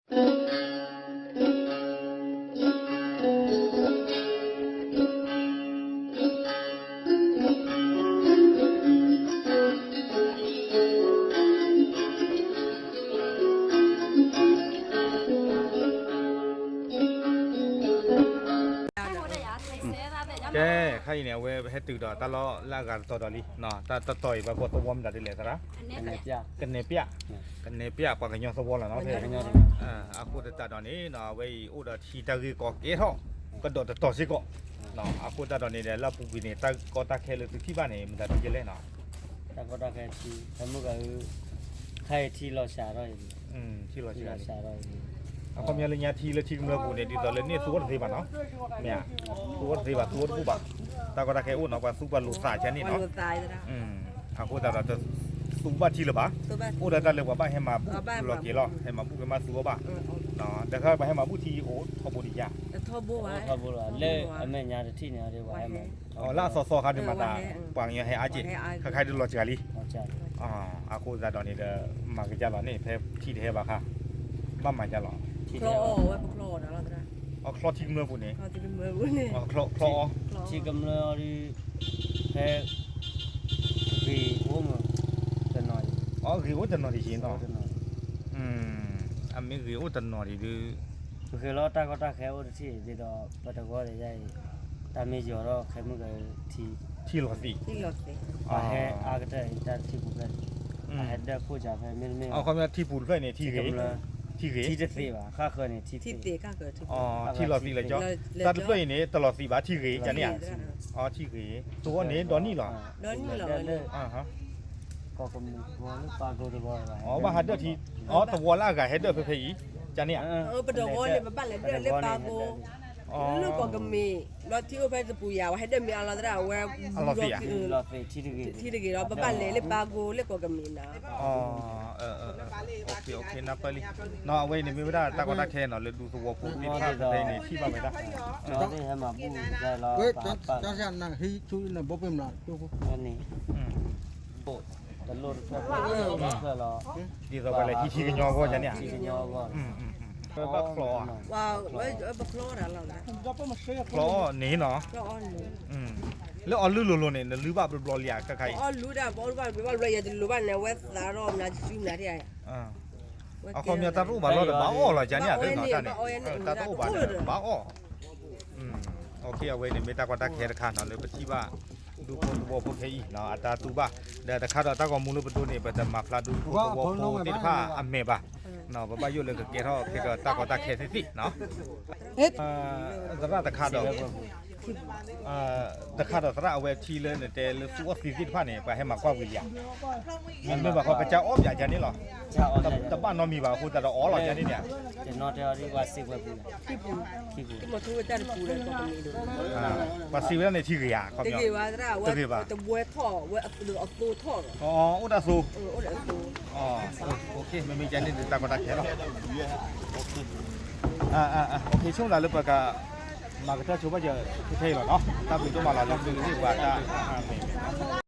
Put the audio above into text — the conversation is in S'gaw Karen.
ကဲ, ခဲအံၤန့ၣ် အဝဲဟဲတုၤဒီးတၢ်လီၢ်လၢအဂၤတတီၤဒီးလံ, တၢ်တတီၤအံၤ ပှၤကိးသဝီမတၤဒ်လဲၣ်သရၣ်, ကနဲပျၢ်, ကနဲပျၢ်ပှၤကညီသဝီလီၤနီၤ, အဃိသတးဒီးန့ၣ် အဝဲအံၤအိၣ်ဒီးထံတၢ်ဂ့ၢ်ကီကဲထီၣ် ကဒီးတတီၤစ့ၢ်ကီး, အဃိသတးဒီးန့ၣ်ဒီး လၢအပူၤကွံာ်န့ၣ် တၢ်ကီတၢ်ခဲလၢသုထံၣ်ဘၣ်န့ၣ် မတၤဒ်လဲၣ်နီၤ, တၢ်ကီတၢ်ခဲထံ, ဖဲမုၢ်ဂၤအု, ခဲအံၤထံလီၤစှၤထီၣ်အံၤ, ထံလီၤစှၤထီၣ်အံၤ, အခီပညီလၢညါထံလၢထံကမျၢၢ်ပူၤန့ၣ် ဒ်သိးလၢန့ၣ်သူအီၤတသ့ဘၣ်နီၤ, မ့ၢ်ဧါ, သူအီၤတသ့ဘၣ် သူအီၤတဘူၣ်ဘၣ်, တၢ်ကီတၢ်ခဲအိၣ်နီၤ ပှၤသူပှၤလိာ်သးကန့ၣ်နီၤ, အဃိသတးဒီး တသူဘၣ်ထံလၢၤဘၣ်, အိၣ်ဒီးတၢ်လၢပှၤဘၣ်ဟဲမၤဘူၣ်လီၤက့ၤလီၤ, ဟဲမၤဘူၣ်က့ၤမၤသူအီၤဘၣ်, ဒီးခါပှၤဟဲမၤဘူၣ်ထံအိၣ်ထီဘိဒံးယါ, လၢအမဲာ်ညါတထံၣ်န့ၣ်ဒီးပှၤဟဲမၤ, လၢအသီသီခါဒုးမၤသး, ပှၤကညီဟဲအါက့ၤ, ခဲခါဒုးလီၤစှၤလံ, အဃိသတးဒီးန့ၣ်ဒီး မၤကစၢ်လီၤန့ၣ် ဖဲထံတဟဲဘၣ်ခါ, ဘၣ်မၤကစၢ်လီၤ, အချီထံကမျၢၢ်ပူၤန့ၣ်, ချီအီၤ, ထံကမျၢၢ်အီၤဒုး, ဖဲ ဂ့ၤအိၣ်မး, တနီၤ, အဂ့ၤအိၣ်တနီၤဒံးယ့နီၤ, အမ့ၢ်ဂ့ၤအိၣ်တနီၤဒံးဒုး, ပဃဲၤလီၤတၢ်ကီတၢ်ခဲအိၣ်တထံၣ်ဒ်သိး ပတဂီၢ်ဒီးယါအံၤ, တၢ်မ့ၢ်ယီၤထီၣ်ခဲမုၢ်ဂၤထံ, ထံလီၤသံး, ပှၤဟဲအါကတၢၢ်အံၤတၢ်ထံပူၤဖျဲၣ်, ပှၤဟဲဒၢးခိၣ်စးဖဲမ့တမ့ၢ်, အခီပညီထံပူၤတဖျၢၣ်အံၤန့ၣ် ထံဂ့ၤ, ထံတသ့ဘၣ်, ဃၣ်ဃၢၤန့ၣ်, ထံလီၤသံးလၢကၠီ, တၢ်တဖျၢၣ်အံၤန့ၣ် တလီၤသံးဘၣ် ထံဂ့ၤ ကန့ၣ်ဧါ, ထံဂ့ၤ, သဝီန့ၣ် ဒီနံၣ်လီၤ, ဒီနံၣ်လီၤ, ကီၢ်ကမ့ၢ်သဝီလၢပၢ်ကိတဝီ, ဘၣ်ဟးဒၢးထံ, အသဝီလၢအဂၤဟဲဒၢးဖဲဖဲအံၤ, ကန့ၣ်ဧါ, ပတဝီန့ၣ် ပဘၣ်လဲၤဒၢးလၢပၢ်ကိ, လၢကီၢ်ကမ့ၢ်, လီၤထံအိၣ်ဖဲတပူၤယၤ ပှၤဟဲဒၢးမ့ၢ်အလီၤသရၣ်ဝဲ, အလီၤသံးဧါ, ထံတဂ့ၤဒီး ပဘၣ်လဲၤလၢပၢ်ကိလၢကီၢ်ကမ့ၢ်နီၤ, နၢ်ပၢၢ်လံ, နီၤ အဝဲအံၤန့ၣ်မ့ၢ်ဝဲဒၣ်တၢ်ကီတၢ်ခဲနီၤ လၢဒူသဝီဖိသ့ၣ်တဖၣ်ဖဲဖဲအံၤန့ၣ် ထံၣ်ဘၣ်ဝဲဒၣ်, တလိၣ်တဖျၢၣ်ဖျၢၣ်လီၤ, ဒ်သိးပှၤလဲၤထံထံကညီအဂီၢ်ကန့ၣ်ဧါ, ထံကညီအဂီၢ်, ဘၣ်ချီအီၤ, ချီအီၤန့ၣ်နီၤ, လၢအီလုၢ်လိၤလိၤန့ၣ် နလုၢ်ဘၣ်ဘျီဘျီလံဧါ ခဲခါအံၤ, အီလုၢ်ဒၣ်ဘျီဘျီဘျီ ယတလိၤဘၣ်န့ၣ် အဝဲသးထီၣ်မနုၤတစုမနုၤဒ်ဧါ, အခီပညီတၢ်တအိၣ်ဘၣ်လီၤဒီးဘၣ်အီၣ်လီၤ ကန့ၣ်ဧါ, တၢ်တအိၣ်ဘၣ်ဒီးဘၣ်အီၣ်, အဝဲန့ၣ်မ့ၢ်တၢ်ကီတၢ်ခဲတခါနီၤ လၢပထံၣ်ဘၣ် ဒူဖိသဝီဖိခဲအံၤ အတၢ်တူၢ်ဘၣ်, ဒီးတခါဒီးတၢ်ဂီၤမူလၢပဒိးန့ၣ် ပတမၤဖျါဒူဖိသဝီဖိသ့ၣ်တဖၣ်အမဲာ်ဘၣ်, ပဘၣ်ယိၣ်လၢကကဲထီၣ်ခဲကတၢ်ကီတၢ်ခဲသ့ၣ်သ့ၣ်နီၤ, သရၣ်တခါဒီး တခါဒီးသရၣ်အဝဲထံလၢနတဲလၢသူအီၤသံသ့ၣ်တဖၣ်န့ၣ် ပှၤဟဲမၤကွၢ်ဝံၤလံဧါ, မ့မ့ၢ်ဘၣ်ဃီပကစၢ်အီၣ်ပၠးကန့ၣ်လီၤ, တဘၣ်နီတမံၤဘၣ်အဃိသတးဒီးအီၣ်လီၤကန့ၣ်န့ၣ်, ပှၤစံးဝဲဒၣ်န့ၣ်ထံဂ့ၤဧါ, တဂ့ၤဘၣ်, အိၣ်ဒၣ်သိ, မ့မ့ၢ်ကန့ၣ်ဒုးတၢ်ကီတၢ်ခဲလီၤ, ဆိကမိၣ်လၢပက မၤကတၢၢ်ဆိဘၣ်စၢၤခဲအံၤလီၤနီၤ, တၢ်ဘျုးဒိၣ်မးလီၤ လၢသုဂ့ၢ်ပှၤတၢ်မ့ၢ်မ့ၢ်